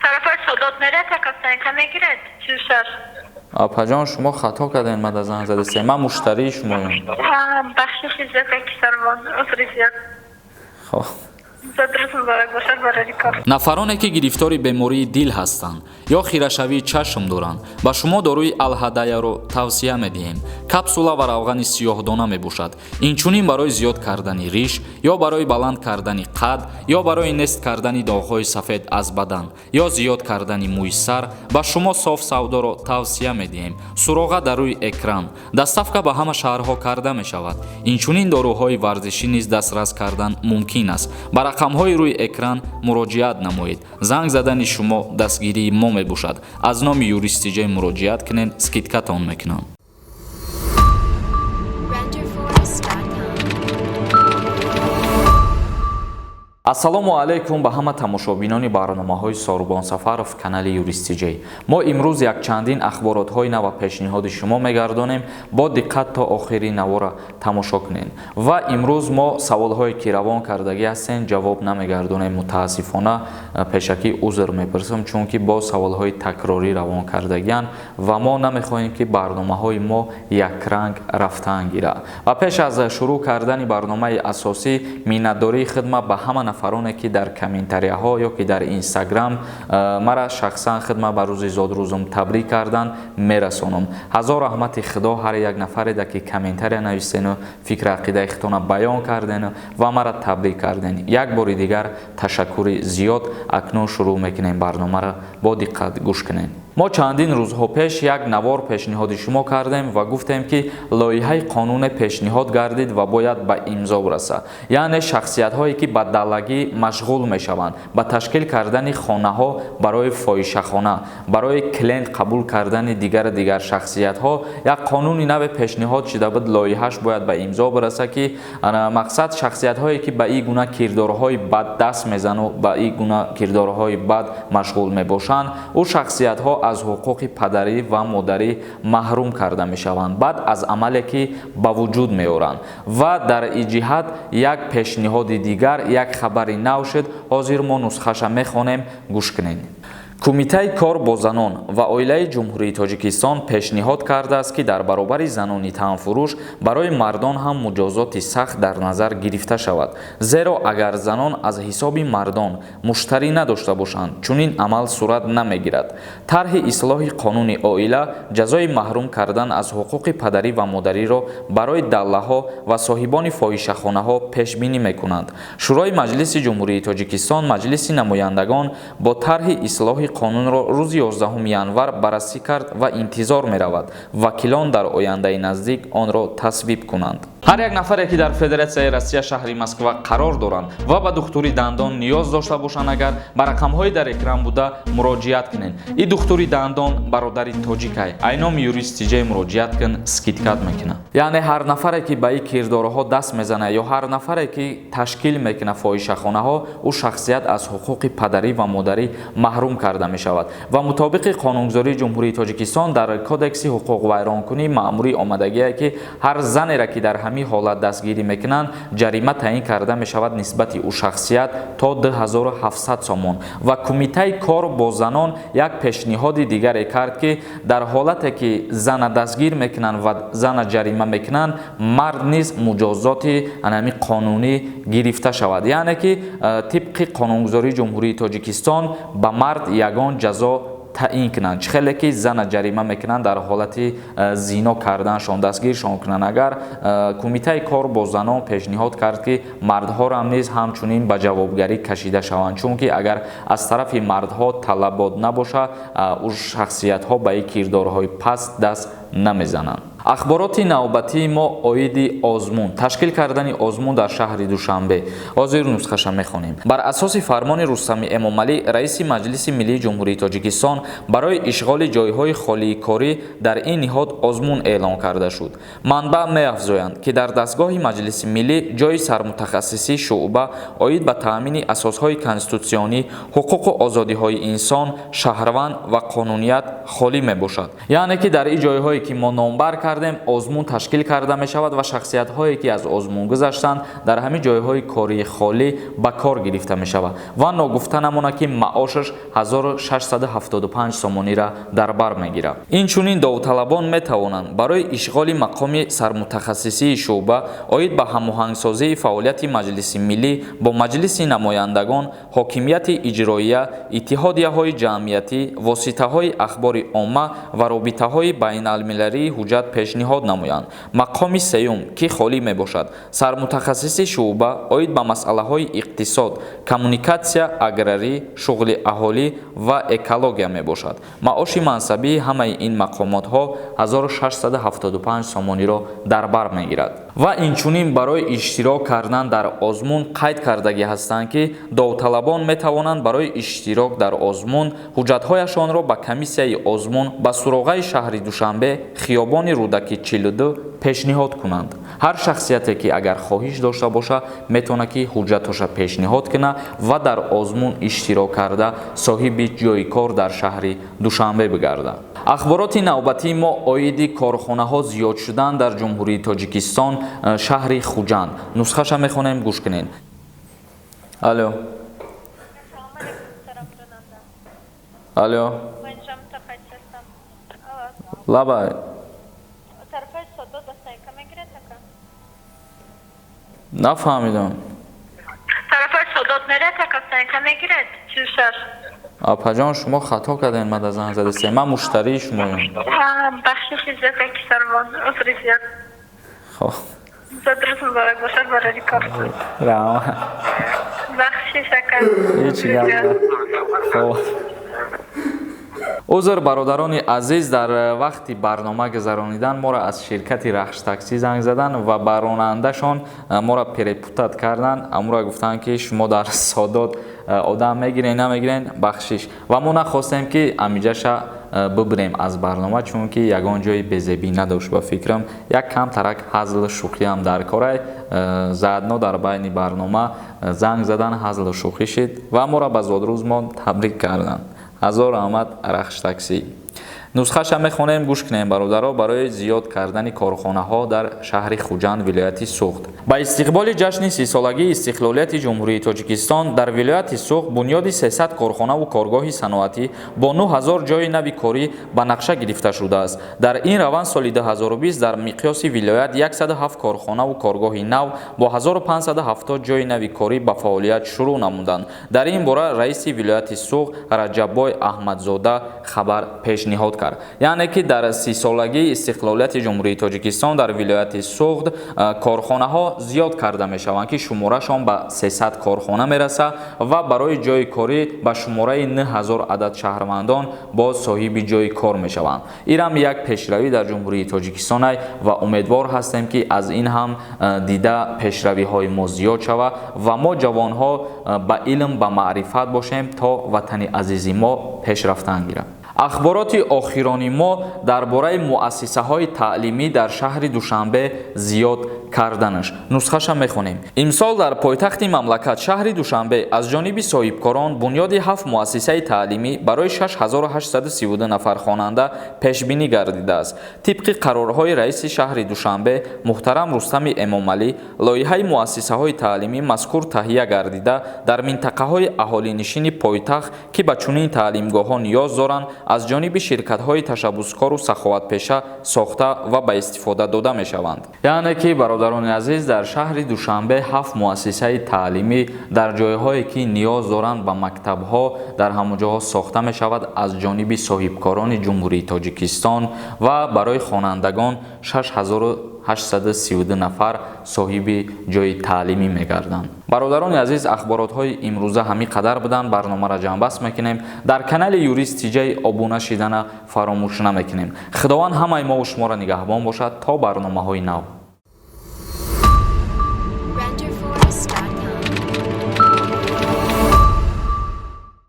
Тарафай Содот мерад, як оценка мегирад, 46. Апаҷон, шумо хато кардем, мада занг задастем, ман муштарии шумоем. Бахшиши зиёд, яки сарбон, узри зиёд. Хоб. Зуд рӯз муборак бошад, барори кор. Нафароне, ки гирифтори бемории дил ҳастанд ё хирашавии чашм доранд, ба шумо доруи Алҳадаяро тавсия медиҳем. Капсула ва равғани сиёҳдона мебошад. Инчунин барои зиёд кардани риш ё барои баланд кардани қад ё барои нест кардани доғҳои сафед аз бадан ё зиёд кардани мӯи сар ба шумо Соф Савдоро тавсия медиҳем. Суроға дар рӯи экран. Доставка ба ҳама шаҳрҳо карда мешавад. Инчунин доруҳои варзишӣ низ дастрас кардан мумкин аст. Ба рақамҳои рӯи экран муроҷиат намоед. Занг задани шумо дастгирии мо мебошад. Аз номи Юристиҷе муроҷиат кунед, скидкатон мекунам. Renderforest.com. Ассалому алайкум ба ҳама тамошобинони барномаҳои Сорубон Сафаров, канали Юристиҷей. Мо имрӯз якчандин ахборотҳои нав ва пешниҳоди шумо мегардонем. Бо диққат то охири навора тамошо кунед. Ва имрӯз мо саволҳое, ки равон кардагӣ ҳастем, ҷавоб намегардонем. Мутаассифона, пешакӣ узр мепурсам, чунки бо саволҳои такрорӣ равон кардагианд ва мо намехоҳем, ки барномаҳои мо якранг рафтан гирад. Ва пеш аз шурӯъ кардани барномаи асосӣ миннатдории хидмат ба ҳама нафароне, ки дар комментарияҳо ё ки дар Инстаграм мара шахсан хидмат ба рӯзи зодрӯзум табрик кардан, мерасонам. Ҳазор раҳмати Худо ҳар як нафареда, ки комментария навистену фикри ақидаи худтона баён кардену ва мара табрик карден. Як бори дигар ташаккури зиёд. Акнун шурӯъ мекунем барномаро, бо диққат гӯш кунед. Мо чандин рӯзҳо пеш як навор пешниҳоди шумо кардем ва гуфтем, ки лоиҳаи қонуне пешниҳод гардид ва бояд ба имзо расад. Яъне шахсиятҳое, ки ба даллагӣ машғул мешаванд, ба ташкил кардани хонаҳо барои фоҳишахона, барои клиент қабул кардани дигару дигар шахсиятҳо, як қонуни наве пешниҳод шуда буд. Лоиҳааш бояд ба имзо бирасад, ки мақсад шахсиятҳое, ки ба ин гуна кирдорҳои бад даст мезану ба ин гуна кирдорҳои бад машғул мебошанд, ӯ шахсиятҳо аз ҳуқуқи падарӣ ва модарӣ маҳрум карда мешаванд баъд аз амале, ки ба вуҷуд меоранд. Ва дар ин ҷиҳат як пешниҳоди дигар, як хабари нав шуд. Ҳозир мо нусхаша мехонем, гӯш кунед. Кумитаи кор бо занон ва оилаи Ҷумҳурии Тоҷикистон пешниҳод кардааст, ки дар баробари занони танфурӯш барои мардон ҳам муҷозоти сахт дар назар гирифта шавад, зеро агар занон аз ҳисоби мардон муштарӣ надошта бошанд, чунин амал сурат намегирад. Тарҳи ислоҳи қонуни оила ҷазои маҳрум кардан аз ҳуқуқи падарӣ ва модариро барои даллаҳо ва соҳибони фоҳишахонаҳо пешбинӣ мекунанд. Шӯрои Маҷлиси Ҷумҳурии Тоҷикистон, Маҷлиси Намояндагон, бо тарҳи ислоҳи қонунро рӯзи 11 январ баррасӣ кард ва интизор меравад, вакилон дар ояндаи наздик онро тасвиб кунанд. Ҳар як нафаре, ки дар Федератсияи Россия, шаҳри Москва қарор доранд ва ба духтури дандон ниёз дошта бошанд, агар ба рақамҳои дар экран буда муроҷиат кунед. И духтури дандон бародари тоҷикай. Айноми Юрист Тиҷай муроҷиат кун, скидкат мекунад. Яъне ҳар нафаре, ки ба ин кирдорҳо даст мезанад ё ҳар нафаре, ки ташкил мекунад фоҳишахонаҳо, ӯ шахсият аз ҳуқуқи падарӣ ва модарӣ маҳрум карда мешавад. Ва мутобиқи қонунгузории Ҷумҳурии Тоҷикистон дар Кодекси ҳуқуқвайронкунии маъмурӣ омадагие, ки ҳар занеро, ки дар ҳамин ҳолат дастгирӣ мекунанд, ҷарима таъин карда мешавад нисбати ӯ шахсият то 2700 сомон. Ва Кумитаи кор бо занон як пешниҳоди дигаре кард, ки дар ҳолате, ки зана дастгир мекунанд ва зана ҷарима мекунанд, мард низ муҷозоти анами қонунӣ гирифта шавад. Яъне ки тибқи қонунгузории Ҷумҳурии Тоҷикистон ба мард ягон ҷазо таъин кунанд. Чӣ хеле ки зана ҷарима мекунанд, дар ҳолати зино карданашон дастгиршон кунанд агар, Кумитаи кор бо занон пешниҳод кард, ки мардҳорам низ ҳамчунин ба ҷавобгарӣ кашида шаванд, чунки агар аз тарафи мардҳо талабот набошад, ӯ шахсиятҳо ба ин кирдорҳои паст даст намезананд. Ахбороти навбатии мо оиди озмун, ташкил кардани озмун дар шаҳри Душанбе. Ҳозир нусхаша мехонем. Бар асоси фармони Рустами Эмомалӣ, раиси Маҷлиси Миллии Ҷумҳурии Тоҷикистон, барои ишғоли ҷойҳои холии корӣ дар ин ниҳод озмун эълон карда шуд. Манбаъ меафзоянд, ки дар дастгоҳи Маҷлиси Миллӣ ҷойи сармутахассиси шуъба оид ба таъмини асосҳои конститутсионӣ, ҳуқуқу озодиҳои инсон, шаҳрванд ва қонуният холӣ мебошад. Яъне ки дар ин ҷойҳое, ки мо номбар кардем. кардем, озмун ташкил карда мешавад ва шахсиятҳое ки аз озмун гузаштанд, дар ҳамин ҷойҳои кории холӣ ба кор гирифта мешавад. Ва ногуфта намонад, ки маошаш 1675 сомониро дар бар мегирад. Инчунин довталабон метавонанд барои ишғоли мақоми сармутахассисии шӯъба оид ба ҳамоҳангсозии фаъолияти Маҷлиси миллӣ бо Маҷлиси намояндагон, ҳокимияти иҷроия, иттиҳодияҳои ҷамъиятӣ, воситаҳои ахбори омма ва робитаҳои байналмилалии ҳуҷҷат пешниҳод намоянд. Мақоми сеюм, ки холӣ мебошад, сармутахассиси шӯъба оид ба масъалаҳои иқтисод, коммуникатсия, аграрӣ, шуғли аҳолӣ ва экология мебошад. Маоши мансабии ҳамаи ин мақомотҳо 1675 сомониро дар бар мегирад. Ва инчунин барои иштирок кардан дар озмун қайд кардагӣ ҳастанд, ки довталабон метавонанд барои иштирок дар озмун ҳуҷҷатҳояшонро ба комиссияи озмун ба суроғаи шаҳри Душанбе, хиёбони Рӯдакӣ, 42 пешниҳод кунанд. Ҳар шахсияте ки агар хоҳиш дошта боша, метавонад ки ҳуҷҷатҳоша пешниҳод кунад ва дар озмун иштирок карда, соҳиби ҷойи кор дар шаҳри Душанбе бигардад. Ахбороти навбатии мо оиди корхонаҳо зиёд шудан дар Ҷумҳурии Тоҷикистон, шаҳри Хуҷанд. Нусхаша мехонем, гӯш кунед. Алло. Салом алейкум, муҳтарам ронанда. Алло. Ман мутахассис ҳастам. Лабай. Тарафаи Содот ба стоянка мегиред, ака? Нафаҳмидам. Тарафаи Содот меред, ака, стоянка мегиред? 46. Апаҷон, шумо хато кардем, мада занг задастем, ман муштарии шумоям. Бахшиши зиёд, аки сарбон, узри зиёд. Хоб. Зодрӯз муборак бошад, барори кор. Раҳмат. Бахшиш, ака. Ҳеҷ гап не. Хоб, узр, бародарони азиз, дар вақти барнома гузаронидан моро аз ширкати Рахш таксӣ занг задан ва ба ронандашон моро перепутать карданд. Амуро гуфтанд, ки шумо дар Содот одам мегирен, намегирен. Бахшиш. Ва мо нахостем, ки амиҷаша бибирем аз барнома, чунки ягон ҷои безебӣ надошт. Ба фикрам, як кам тарак ҳазлу шӯхиам дар корай. Заодно дар байни барнома занг задан, ҳазлу шӯхӣ шид ва моро ба зодрӯзмон табрик карданд. Ҳазор раҳмат, Рахш таксӣ. Нусхаша мехонем, гӯш кунем, бародаро. Барои зиёд кардани корхонаҳо дар шаҳри Хуҷанд, вилояти Суғд, ба истиқболи ҷашни 30-солагии истиқлолияти Ҷумҳурии Тоҷикистон дар вилояти Суғд бунёди 300 корхонаву коргоҳи саноатӣ бо 9000 ҷойи нави корӣ ба нақша гирифта шудааст. Дар ин раванд соли 2020 дар миқёси вилоят 107 корхонаву коргоҳи нав бо 1570 ҷойи нави корӣ ба фаъолият шурӯъ намуданд. Дар ин бора раиси вилояти Суғд Раҷаббой Аҳмадзода хабар пешниҳод кард. Яъне ки дар 30-солагии истиқлолияти Ҷумҳурии Тоҷикистон дар вилояти Суғд корхонаҳо зиёд карда мешаванд, ки шуморашон ба 300 корхона мерасад ва барои ҷойи корӣ ба шумораи 9000 адад шаҳрвандон боз соҳиби ҷойи кор мешаванд. Инам як пешравӣ дар Ҷумҳурии Тоҷикистонай ва умедвор ҳастем, ки аз ин ҳам дида пешравиҳои мо зиёд шавад ва мо ҷавонҳо ба илм, ба маърифат бошем, то ватани азизи мо пешрафтан гирад. Ахбороти охирони мо дар бораи муассисаҳои таълимӣ дар шаҳри Душанбе зиёд карданаш. Нусхаша мехонем. Имсол дар пойтахти мамлакат, шаҳри Душанбе, аз ҷониби соҳибкорон бунёди ҳафт муассисаи таълимӣ барои 6832 нафар хонанда пешбинӣ гардидааст. Тибқи қарорҳои раиси шаҳри Душанбе муҳтарам Рустами Эмомалӣ, лоиҳаи муассисаҳои таълимӣ мазкур таҳия гардида, дар минтақаҳои аҳолинишини пойтахт, ки ба чунин таълимгоҳҳо ниёз доранд, аз ҷониби ширкатҳои ташаббускору саховатпеша сохта ва ба истифода дода мешаванд. Яъне ки, бародарони азиз, дар шаҳри Душанбе ҳафт муассисаи таълимӣ дар ҷойҳое, ки ниёз доранд ба мактабҳо, дар ҳамон ҷоҳо сохта мешавад аз ҷониби соҳибкорони Ҷумҳурии Тоҷикистон ва барои хонандагон 6832 нафар соҳиби ҷойи таълимӣ мегарданд. Бародарони азиз, ахборотҳои имрӯза ҳамин қадар буданд. Барномаро ҷамъбаст мекунем. Дар канали Юрист Тиҷай обуна шидана фаромӯш намекунем. Худованд ҳамаи мову шуморо нигаҳбон бошад то барномаҳои нав.